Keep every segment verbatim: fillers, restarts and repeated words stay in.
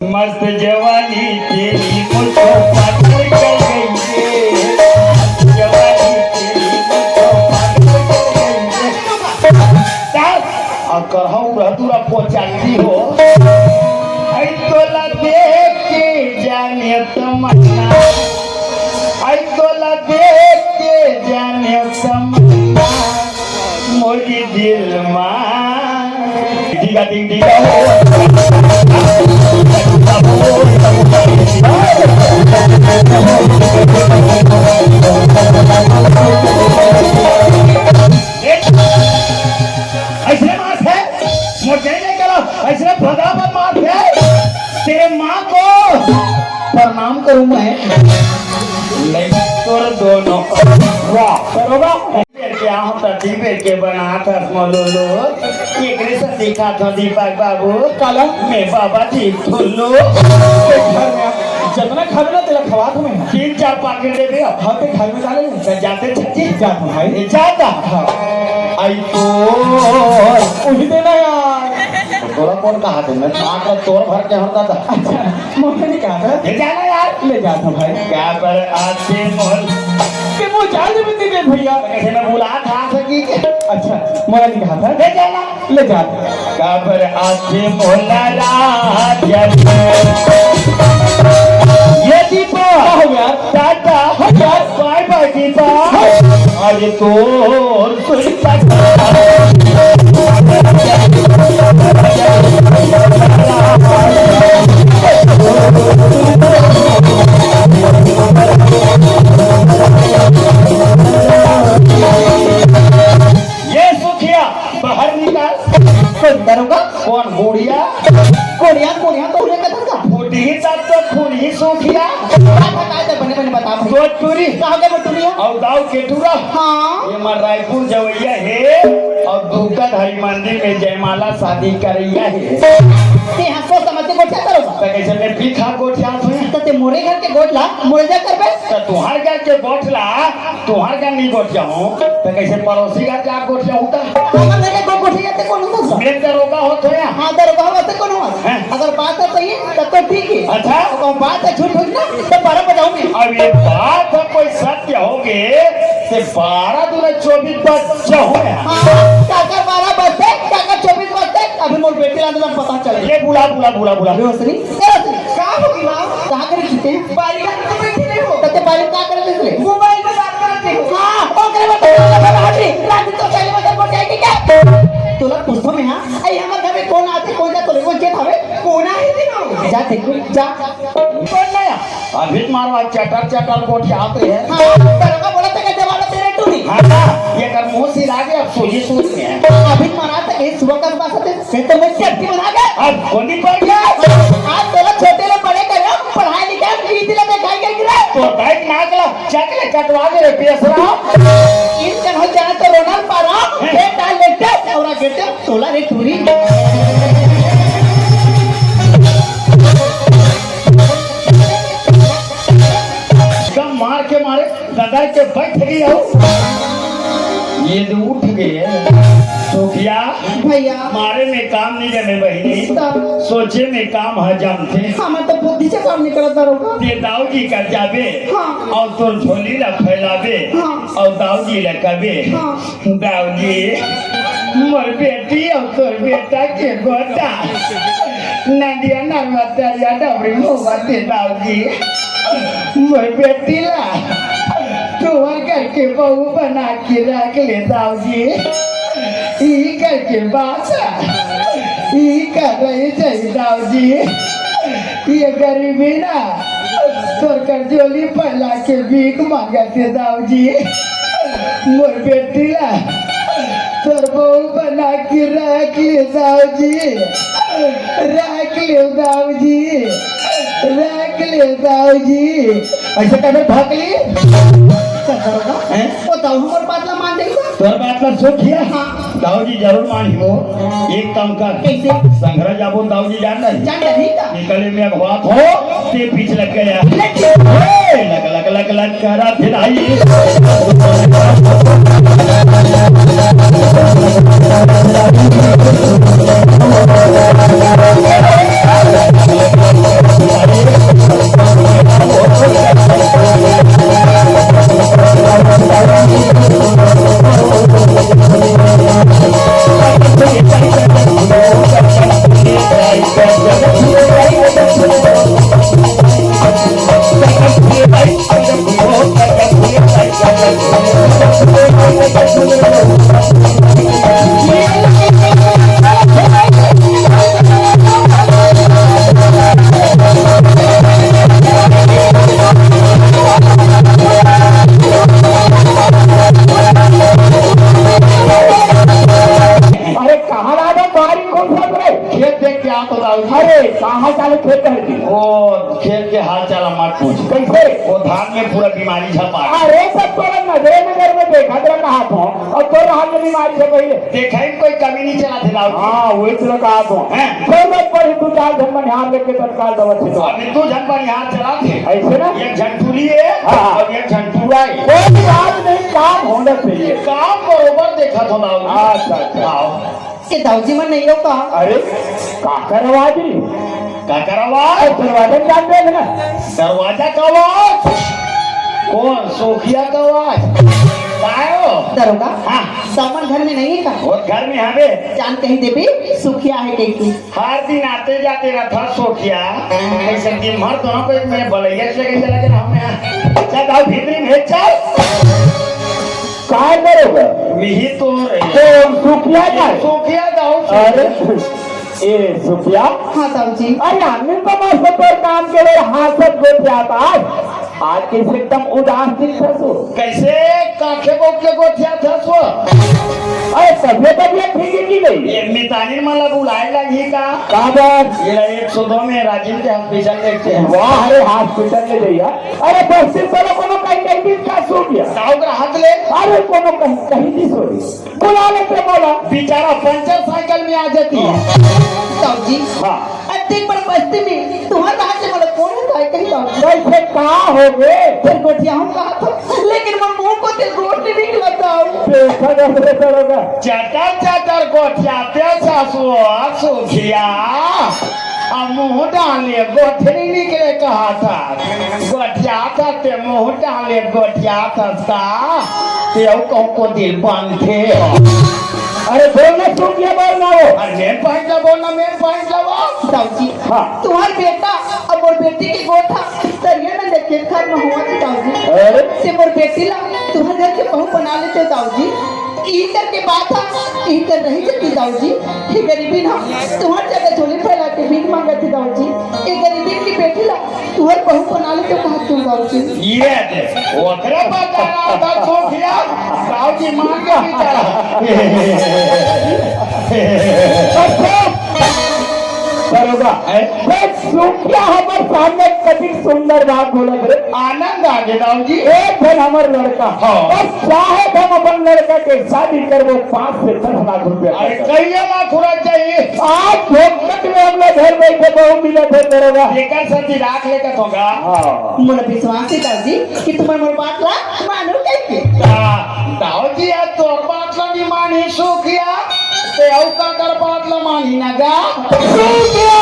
मस्त जवानी तेरी मुझको पागल कर गई रे। मस्त जवानी तेरी मुझको पागल कर गई रे। अउ करहूँ रह दूरा पोचाती हो। ऐ तोला देख के जाने तमन्ना, ऐ तोला देख के जाने तमन्ना, मोरी दिल मा। डिगा डिग डिगा हो। ऐसे मार है, मोटे नहीं करो, ऐसे भगा मत मार है। तेरे माँ को प्रणाम करूँ मैं। नहीं, तोर दोनों। वाह, करोगा? बेर के आहूँ त दी बेर के बनात हस मोलोलो। एकरे से दिखात हो दीपक बाबू। काला? मैं बाबा जी ठुल्लू। ए घर में आ। जतना खावे ना तेला खवात हूँ मैं। तीन चार पाकिट दे दे। हाँ, ते घर में डाले। त जाते छज्जी। जात हूँ भाई। ए, जाता। हाँ। आई तो। उही देना यार। तोला कोन कहा थे? मैं पाक तोर भर के हर दादा। अच्छा, मोला नहीं कहा था। ले जाना यार। ले जात हूँ भाई। काबर आथे मोला। ते मोला जान दे भैया। कैसे मैं बुला था सकी के? अच्छा, मोला नहीं कहा था। ले जाना। ले जात। काबर आथे मोला राजा। ये दीपा। का हो गया? टाटा। हो गया। बाय बाय दीपा। हो। अरे तोर सुरता। ये सुखिया, बाहर निकाल। कोन दरोगा? कोन गुड़िया? गुड़िया, गुड़िया तो उन्हें कथन का। फुटही तब तो खून ही सुखिया। बात हटा दे, बने बने बता भाई। दो टूरी। कहाँ के बटुरिया? अउ दाऊ के टूरा। हाँ। ये मार रायपुर जवैया हे, अउ दुर्गाधारी मंदिर में जयमाला शादी करैया हे। ते हाँ सोच समझ के गोठिया करो। त कैसे मैं पीठा गोठिया थोड़ा? त ते मोरे घर के गोठ ला, मोरे जा करबे। त तुहार घर के गोठ ला, तुहार घर नहीं गोठिया हूँ, त कैसे पड़ोसी घर जा गोठिया हूँ त? हमर घर के गो-, गोठिया ते कौन होता? मैं दरोगा होत हो या? हाँ, दरोगा होत ते कौन होता? हैं? अगर बात है सही, तब तो ठीक है। अच्छा। अगर बात है झूठ, झूठ ना, तो बारह बजाऊंगी। अब ये बात है कोई सत्य होगे, ते बारह दूने चौबीस बज जाऊंगा। हाँ, काकर बारह बजते, काकर चौबीस बजते, अभी मोर बेटी ला तो पता चले। ये बुला, बुला, बुला, बुला। रोशनी, ए रोशनी, का होगी माँ? का करे किते? बारी का तो बैठी नहीं हो। तते बारी का करे थे? मोबाइल में बात करते हो। हाँ, ओकरे में तो बात करते हो। रात दिन तो चले मगर बोल जाएगी क्या? तोला पूछो मैं, हाँ? आई हमर घर में कौन आते, कौन जा, तोले कौन चेत हवे? कौन आहे थे ना? जा देखो, जा। कौन नया? अभी मारो, चटर चटर गोठियात रहे। हाँ, दरोगा बोला था कि जवाब तेरे टूरी। हाँ, ये कर मुंह सिला के अब सूजी सूज में है। अभी मारा था कि सुबह का सुबह से ते तो मैं चट्टी बना गया। अब कोनी पड़ गया। आज तोला छोटे ले बड़े करो, पढ़ाई लिखाई, बीच ले दिखाई गई रे। तो बैठ नाक ला, चकले कटवा दे रे बेसरा। इन कन्हो जाना तो रोना पारा, हैं? बेटा लेटे, औरा गेटे, तोला रे टूरी। कम मार के मारे, ददर के बैठ गई हो। ये तो उठ गए। सुखिया, भैया। मारे में काम नहीं जमे बहिनी। तब? सोचे में काम ह जमथे। हमर तो बुद्धि से काम निकलत दरोगा। ते दाऊ जी कर जाबे। हाँ। अउ तोर झोली ला फैलाबे। हाँ। अउ दाऊ जी ला कबे। हाँ। दाऊ जी, मोर बेटी अउ तोर बेटा के गोटा। नदिया नरवा तरिया डबरी मोहब्बत हे दाऊ जी। मोर बेटी ला तुहर घर के बहू बना के रख ले दाऊ जी। ई घर के बात, ई कर रही जाई दाऊ जी। ये गरीबी ना तोर कर झोली फैला के भीख मांगत हे दाऊ जी। मोर बेटी ला तोर बहू बना के रख ले दाऊ जी। रख ले दाऊ जी। रख ले दाऊ जी। ऐसे कहबे भकली? दरोगा, हैं? वो दाऊ हमर बात ला मान जाई ना? तोर बात ला सुखिया? हाँ। दाऊ जी जरूर मानही वो। एक काम कर। कैसे? संघरा जाबो दाऊ जी जान नहीं? जान नहीं का? निकले में अगवात हो, ते पीछ लग गया। लग गया। ए, लग, लग, लग, लग करा फिर आई। वो खेत के हाल चाल मत पूछ। कैसे? वो धान में पूरा बीमारी झपा है। अरे, सब तोरा नजरे नजर में देखा, तेरा कहा था, और तोरा हाल में बीमारी झपा है। देखा ही कोई कमी नहीं चला थे, दाऊ जी। हाँ, वही तेरा कहा था। हैं? जरूरत पड़ी, दो चार झन बनिहार लेके तत्काल दवा छिटवा। अभी दो झन बनिहार चला थे। ऐसे ना? एक झन टूली है हाँ। और एक झन टूला है। कोई बात नहीं, काम होना चाहिए। काम बरोबर देखा था, दाऊ जी। अच्छा, अच्छा। हाँ। ए दाऊ जी, मन नहीं हो का? अरे, काकर आवाज रे? काकर आवाज? अरे, दरवाजा में जान दे ना। दरवाजा का आवाज? कौन? सोखिया का आवाज? काय हो? दरोगा, हाँ। सामान घर में नहीं है का? वो घर में हवे। जान कहीं देबे, सोखिया है कहीं की। हर दिन आते जाते रहता सोखिया। कैसे दिन भर दोनों को एक में बलैया से लेके चला गया हमने। चल, दाऊ भीतरी में चल। काय करोगे? मिही तो रे। तो सुखिया का है? सुखिया दाऊ, सुखिया। अरे, ए सुखिया। हाँ दाऊ जी। अरे, हमने तो मस्त तोर काम के लिए हाथ से गोठिया था। आज, आज कैसे एकदम उदास दिखत हस? कैसे काखे बोक के गोठिया था सो? अरे, तबियत, तबियत ठीक है कि नहीं? ये मितानिन मन ला बुलाए लगी का? का बात? ये ला एक सौ दो में राजीव के हॉस्पिटल में देखते हैं। वाह, अरे, हॉस्पिटल में जइया। अरे, बस्ती चलो, कोनो कहीं, कहीं भी का सो गया। दाऊ का हाथ ले। अरे, कोनो कहीं, कहीं भी सो गया। बुला लेते बोला। बेचारा पंचर साइकिल में आ जाती। दाऊ जी। हाँ। अरे, दिन भर बस्ती में तुम्हारे हाथ से बोला, कौन होता है कहीं दाऊ जी? कैसे का हो गए? फिर गोठिया हम कहा था, लेकिन मैं मुंह को तेरे गोठ नहीं निकला दाऊ। देखा जा, देखा जा। चटर चटर गोठियाथे सासु, सुखिया। अब मुंह डाले गोठरी निकले कहा था। गोठियाथा ते मुंह डाले गोठियाथा सा। ते अउ कहूं को दिल बंद थे। अरे बोल ना, सुखिया बोल ना वो। अरे मेन पॉइंट ला बोल ना, मेन पॉइंट ला वो। दाऊ जी, हाँ। तुम्हार बेटा अब मोर बेटी के गोठा तरिया न लेके घर में हुआ थे दाऊ जी। अरे? ते मोर बेटी ला तुम्हार घर के बहू बना लेते दाऊ जी। इही करके बात हा, इही कर रही जती दाऊ जी। हे गरीबी ना, तुम्हार जगह झोली फैला के भीख मांगत थे दाऊ जी। ए गरीबी की बेटी ला तुम्हार बहू बना लेते कहत तुम दाऊ जी। ये दे, ओकरे बता रहा था सोफिया, दाऊ जी मान के भी चला। अच्छा, दरोगा, हैं? बस सुखिया हमर सामने कतिक सुंदर बात बोलत रे। आनंद आ गे दाऊ जी। एक झन हमर लड़का, हाँ। बस चाहे तो हम अपन लड़का के शादी करबो, पाँच से दस लाख रुपया अरे, खर्चा। कहिया लाख होना चाहिए? आज झोंकट में हम लोग घर बैठे बहू मिलत हे दरोगा। एकर सती राख लेकर होगा। हाँ। मोला विश्वास हे दाऊ जी कि तुम मोर बात ला मानो कहिके। दा-, दाऊ जी, आज तोर बात ला नहीं मानी सुखिया। ते अउ काकर बात ला मानी ना गा? सुखिया!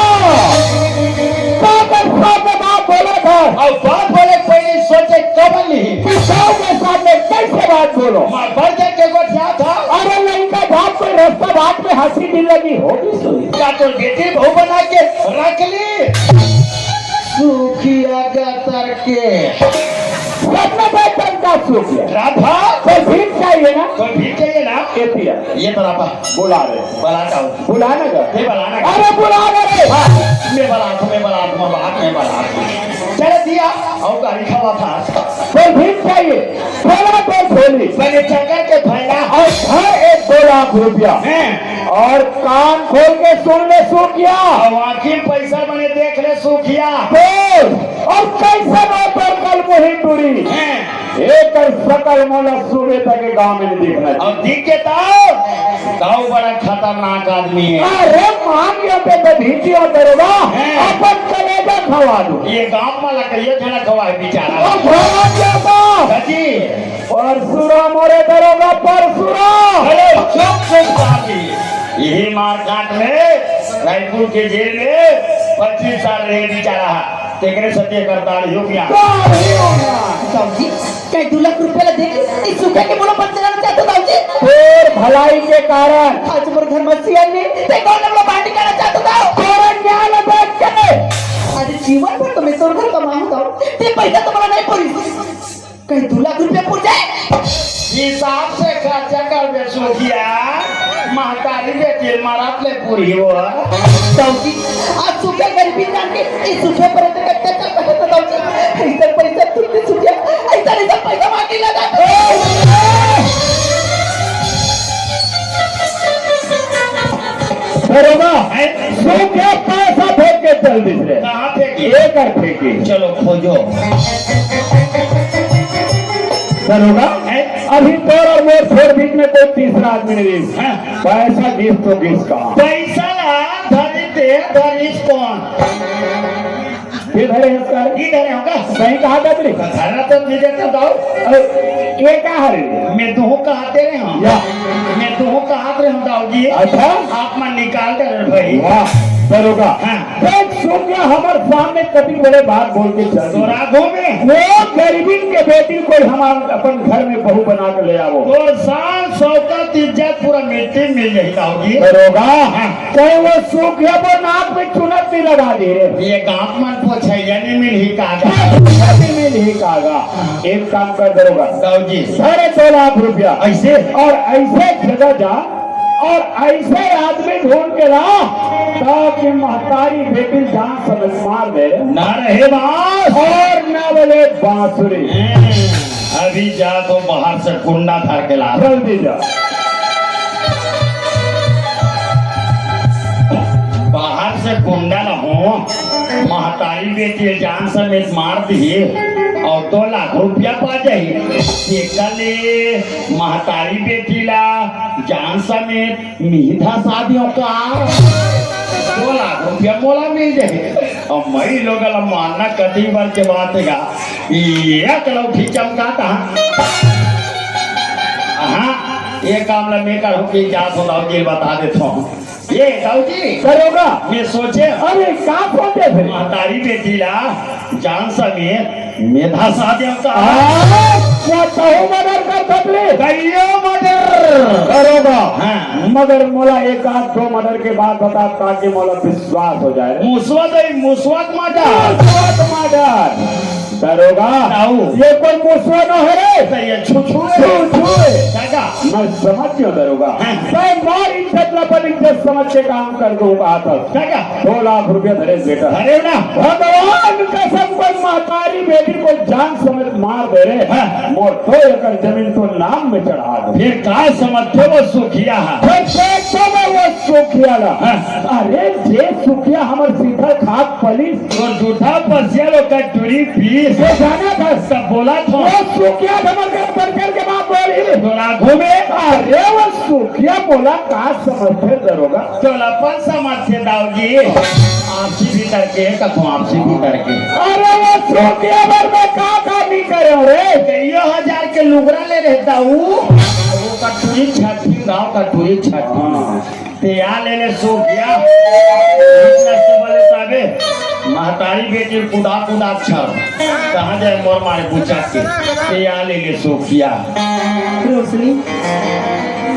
काकर साथ में बात बोला था। अब बात बोले पहले सोचे कब नहीं? कि गाँव के सामने कैसे बात बोलो? मार भर के के गोठिया था। अरे लड़का बाप कोई रास्ता बात में हंसी भी लगी होगी सुई। का तो बेटी बहू बना के रख ली? सुखिया का तरके। सपना भाई तनका सुखिया। राधा। कोई भीख चाहिए ना? कोई भीख चाहिए ना? ये पिया। ये बराबर। बुला रहे। बलाता हूँ। बुलाना का? ये बलाना का? अरे बुलाना रे। हाँ, मैं बलाता हूँ, मैं बलाता हूँ, बाप मैं बलाता हूँ। चले दिया, और गाड़ी खवा था। कोई भीख चाहिए? बोला तो झोली। मैंने चक्कर के फैला। और था एक दो लाख रुपया। हैं? और कान खोल के सुन ले सुखिया। और आँखी में पैसा मैंने देख ले सुखिया। बोल, और कैसे नौकर कल मुही टूरी? हैं? एकर सकल मोला सुबह तक के गांव में नहीं दिखना चाहिए। अब दिख के ताव, ताव बड़ा खतरनाक आदमी है। अरे मान गया ते तो भीतिया दरोगा, हैं। अपन कलेजा खवा दो। ये गांव वाला कहिए जना खवा है बेचारा। अब खवा दिया था। जी। परशुराम, अरे दरोगा परशुराम। अरे चुप चुप साथी। यही मारकाट में रायपुर के जेल में पच्चीस साल रहे बेचारा। तेकरे सत्य करताल हो गया। का हो गया? साहब जी, कई दो लाख रुपया ला देके इस सुखिया के बोला बंद कराना चाहता था जी। तोर भलाई के कारण। आज मोर घर में सियान ने ते कौन नमला बांडी करना चाहता था? तोरा न्याय ला देख के। आज जीवन भर तो मैं तोर घर कमाऊंगा, ते पैसा तो मला नहीं पड़ी। कहीं दो लाख रुपया पड़ जाए। हिसाब से खर्चा कर बे सुखिया, महतारी बेटी मरत ले पूरी हो। तौजी, आज सुखिया गरीबी जान के इस सुखिया पर इतना अत्याचार करत है तौजी। ऐसा पैसा तुमने सुखिया, ऐसा, ऐसा पैसा मांगे लगा। अरे वाह, सुखिया पैसा फेंक के चल दिस रे। कहाँ फेंक एक फेंके। चलो खोजो। दरोगा, हैं? अभी तोर और मोर छोड़ बीच में कोई तीसरा आदमी नहीं। हाँ। पैसा गिस तो गिस कहाँ? पैसा ला धरी ते, धरिस कौन? ये धरे हैं इसका। ये धरे होगा। सही कहा था तेरे। धरा तो नहीं देता दाऊ। अरे, ये का हरे? मैं तो कहा तेरे हूँ। या। मैं तो कहा तेरे हूँ दाऊ जी। अच्छा। आप मन निकाल दे रे भाई। वाह, दरोगा। हाँ। देख, सुखिया हमर सामने कति बड़े बात बोल के चल दी। तोरा घूमे। वो गरीबी के बेटी कोई हमार अपन घर में बहू बना के ले आवो। तोर शान, शौकत, इज्जत पूरा मिट्टी में मिल जाही दाऊ जी। दरोगा, हाँ। कहीं वो सुखिया वो नाक में चुनर नहीं लगा दे रे। ये गाँव मन पोछैया नहीं मिलही कागा। नहीं मिलही कागा। एक काम कर दरोगा। दाऊ जी। साढ़े दो लाख रुपया। ऐसे? और ऐसे जगह जा और ऐसे आदमी ढूंढ के ला, ताकि महतारी बेटी जान समझ मार दे। ना रहे बांस। और ना बजे बांसुरी। हम्म, अभी जा तो बाहर से कुंडा धर के ला। जल्दी जा। बाहर से कुंडा ला हो, महतारी बेटी जान समेत मार दिए और दो लाख रुपया पा जाही। तेकर ले महतारी बेटी ला जान समेत मिही धसा दियो का? दो लाख रुपया मोला मिल जाही। अब मैं लोग ला मारना कति बार के बात है गा। ये कलौठी चमकाता। हाँ, ये काम ला मैं करूँ कि क्या सुनाओ, ये बता देता हूँ। ये दाऊ जी, दरोगा। मैं सोचे, अरे, का सोचे फिर? महतारी बेटी ला जान समेत मैं धसा देवता। आ, वो कहूँ मर्डर कर सकले। कहियो मर्डर। दरोगा। हाँ। मगर मोला एक आध दो मर्डर के बात बता, ताकि मोला विश्वास हो जाए। मुसवा दई, मुसवा के मर्डर। मुसवा के मर्डर। दरोगा, ताऊ। ये कोई मुसवा न है रे। तो ये छुछुए। छुछुए। काका। मैं समझ गया दरोगा। हाँ। तैं मोर इज्जत ला अपन इज्जत समझ के काम कर दूंगा। काका। दो लाख रुपया धरे बेटा। अरे ना। भगवान कसम, कोई महतारी बेटी को जान समेत मार दे रे। हाँ। मोर दो एकड़ जमीन तो नाम में चढ़ा दो। फिर का समझते वो सुखिया है? फिर देखो मैं वो सुखिया ला। हाँ। अरे जे सुखिया हमर सीधा खाक पलिस। तो जूठा पसिया लो कटोरी पीस। वो जाना था। सब बोला था। वो सुखिया हमर घर पर चल के बात बोली। तोरा घूमे। अरे वो सुखिया बोला का समझते दरोगा? चल अपन समझते दाऊ जी। आपसी भीतर के, कथो आपसी भीतर के। अरे वो सुखिया बर में का का नहीं करे रे? कईयो हजार के लुगरा ले रहता हूँ। वो कटोरी छठी, गाँव कटोरी छठी। हाँ। ते आ ले ले सुखिया। इतना से बोले ताबे, महतारी बेटी कुदा कुदा छर। कहाँ जाए मोर मारे पूछा के। ते आ ले ले सुखिया। रोशनी।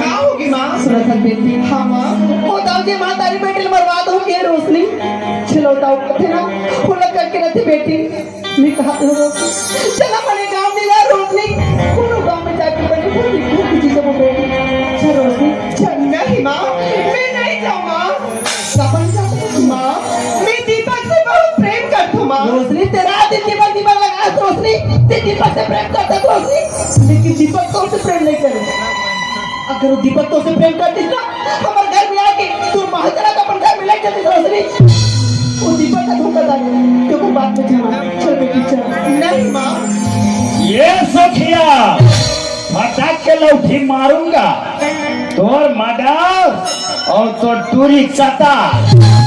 का होगी माँ? सुरत बेटी। हाँ माँ। ओ दाऊ जी, महतारी बेटी मरवा दो के रोशनी। चलो दाऊ थे ना, फुलक करके रहती बेटी। मैं कहा तो रोशनी, चला बड़े गाँव में जा रोशनी। कोनो गाँव में जाके बड़ी भूखी भूखी जी सब बेटी। चल रोशनी, चल। नहीं माँ, मैं नहीं जाऊँ माँ। सपन जाऊँ माँ, मैं दीपक से बहुत प्रेम करता हूँ माँ। रोशनी, तेरा आदि दीपक दीपक लगा है रोशनी, ते दीपक से प्रेम करता है रोशनी, लेकिन दीपक तो उसे प्रेम नहीं करे। अगर वो दीपक तो उसे प्रेम कर देता, हमर घर में आके तू महल चला तो अपन घर में ले चलती रोशनी। वो दीपक का धोखा था, क्योंकि बात में जाना। चल बेटी चल। नहीं माँ। ये सुखिया, फटाक के लौठी मारूंगा। तोर मडर और तोर टूरी चता।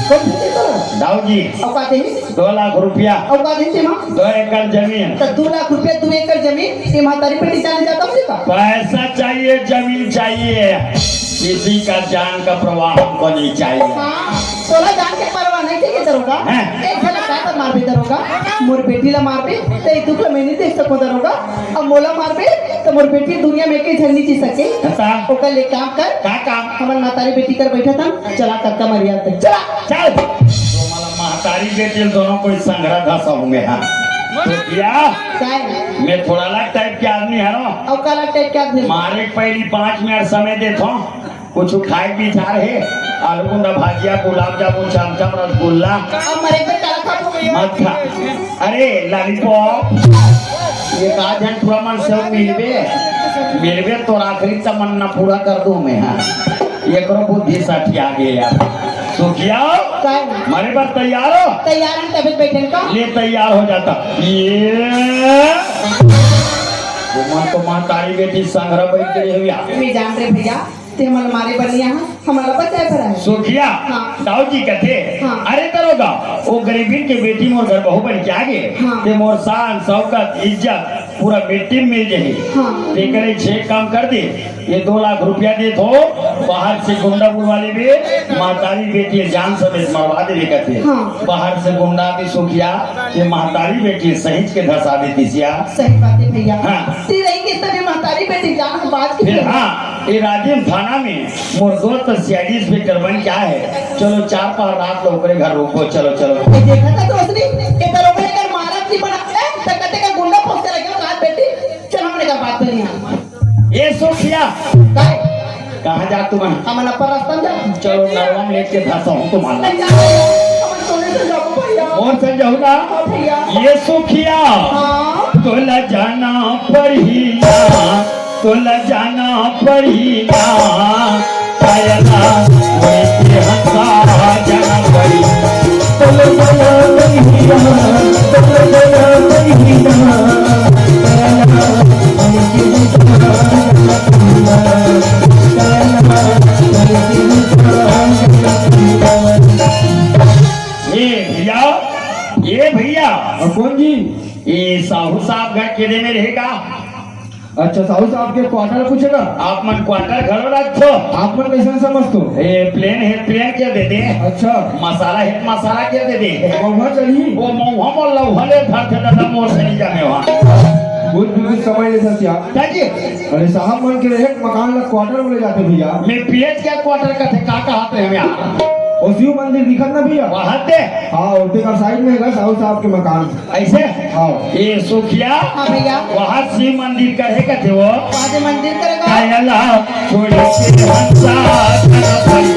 कौन थे तेरा? दाऊ जी। औकात है? दो लाख रुपया। औकात है तेमा? दो एकड़ जमीन। तो दो लाख रुपया, दो एकड़ जमीन, ये महतारी बेटी जाने जाता मुझे का? पैसा चाहिए, जमीन चाहिए, किसी का जान का परवाह हमको नहीं चाहिए। हाँ, तोला जान के परवाह नहीं चाहिए दरोगा। हैं? एक झलक का तो मार भी दरोगा, मोर बेटी ला मार भी, तो ये दुख ला मैं नहीं देख सकूं दरोगा। अब मोला मारबे, त मोर बेटी दुनिया में के झन नी जी सके। बता। ओकर ले काम कर। का काम? हमन महतारी बेटी कर बैठा था, चला कक्का मरिया ते। चला। चल। तो मला महतारी बेटी दोनों कोई संघरा धसा होंगे, हाँ। तो क्या? काय? मैं थोड़ा अलग टाइप के आदमी है ना। अब का अलग टाइप के आदमी? मारे के पहली पाँच मिनट समय देथो। कुछ खाए के विचार हे? आलू गुंडा भाजिया, गुलाब जामुन, चमचम, रसगुल्ला। अब मरे पे काला खा। मत खा। अरे, लॉलीपॉप। ये का झन पूरा मन से मिलबे। मिलबे तो आखिरी तमन्ना पूरा कर दूं मैं, हाँ। एकरो बुद्धि सठिया गे यार। क्या? काय? मारे बर तैयार हो? तैयार हन, तबे बइठे हन का? ले, तैयार हो जाता। ये वो मन तो महतारी बेटी संघरा बइठ गे हे भइया। मैं जान रहे भइया, ते हमन मारे बर नइ आए हस, हमन ला बचाए बर आए हस। सुखिया, हाँ। दाऊ जी कथे, हाँ। अरे दरोगा, वो गरीबिन के बेटी मोर घर बहू बन के आ गे, हाँ। ते मोर शान, शौकत, इज्जत पूरा मिट्टी में मिल जाही। हाँ। तेकरे छे काम कर दे, ये दो लाख रुपया देत हो, बाहर से गुंडा बुलवा लेबे, महतारी बेटी जान समेत मरवा देबे कथे। हाँ। बाहर से गुंडा भी सुखिया, ये महतारी बेटी सहित के धसा देतिस या। सही बात हे भइया। हाँ। ते रही के तबे महतारी बेटी जान के बाज के फिर हाँ, ये राजिम थाना में मोर दोस्त सीआईडी इंस्पेक्टर बन के आए हे। चलो चार पाँच रात ला ओकरे घर रुको, चलो, चलो। ये देखा था दोस्त ने, ये दरोगा एकर मारत नहीं बना, ए, त कते का गुंडा पोस के रखे हो, रात बेटी, चल हमरे घर बात नहीं है। ए सुखिया, काय? कहाँ जात हस? हमन अपन रास्ता में जात हन। चलो, नरवा में लेके धसाहूँ तुम्हारा। नहीं जाबो, हमन तोरे संग जाबो भइया। मोर संग जाहू ना? हाँ भइया। ए सुखिया, हाँ। तोला जाना पड़ही ना, तोला जाना पड़ही ना, कायला वइसे हंसा जाना पड़ही। तोला जाना पड़ही ना, तोला जाना पड़ही ना, कायला ए भइया, ए भइया। हाँ, कौन जी? ए साहू साहब घर केदे में रहे का? अच्छा, साहू साहब के क्वार्टर पूछे का? आप मन क्वार्टर घलो रखथो? आप मन कइसन समझथो? ए प्लेन हे, प्लेन के दे दे। अच्छा। मसाला हे, मसाला के दे दे। महुआ चलही? वो महुआ मोर लउहा ले धरथे दादा, मोर से नहीं जाने वहाँ। बहुत बिल्कुल समझ लेथस या। का जी? अरे साहब मन के रहे के मकान ला क्वार्टर बोले जाथे भइया। मैं पीएच क्या क्वार्टर कथे, का कहत रहे हम यार? वो शिव मंदिर दिखत ना भइया? वहाँ ते? हाँ, ओते का साइड में हे साहू साहब के मकान। अइसे? हाँ। ए सुखिया, हाँ भइया। वहाँ शिव मंदिर करे कथे वो। वहाँ शिव मंदिर करे का? कायला छोड़ के हंसा जाना पड़ही।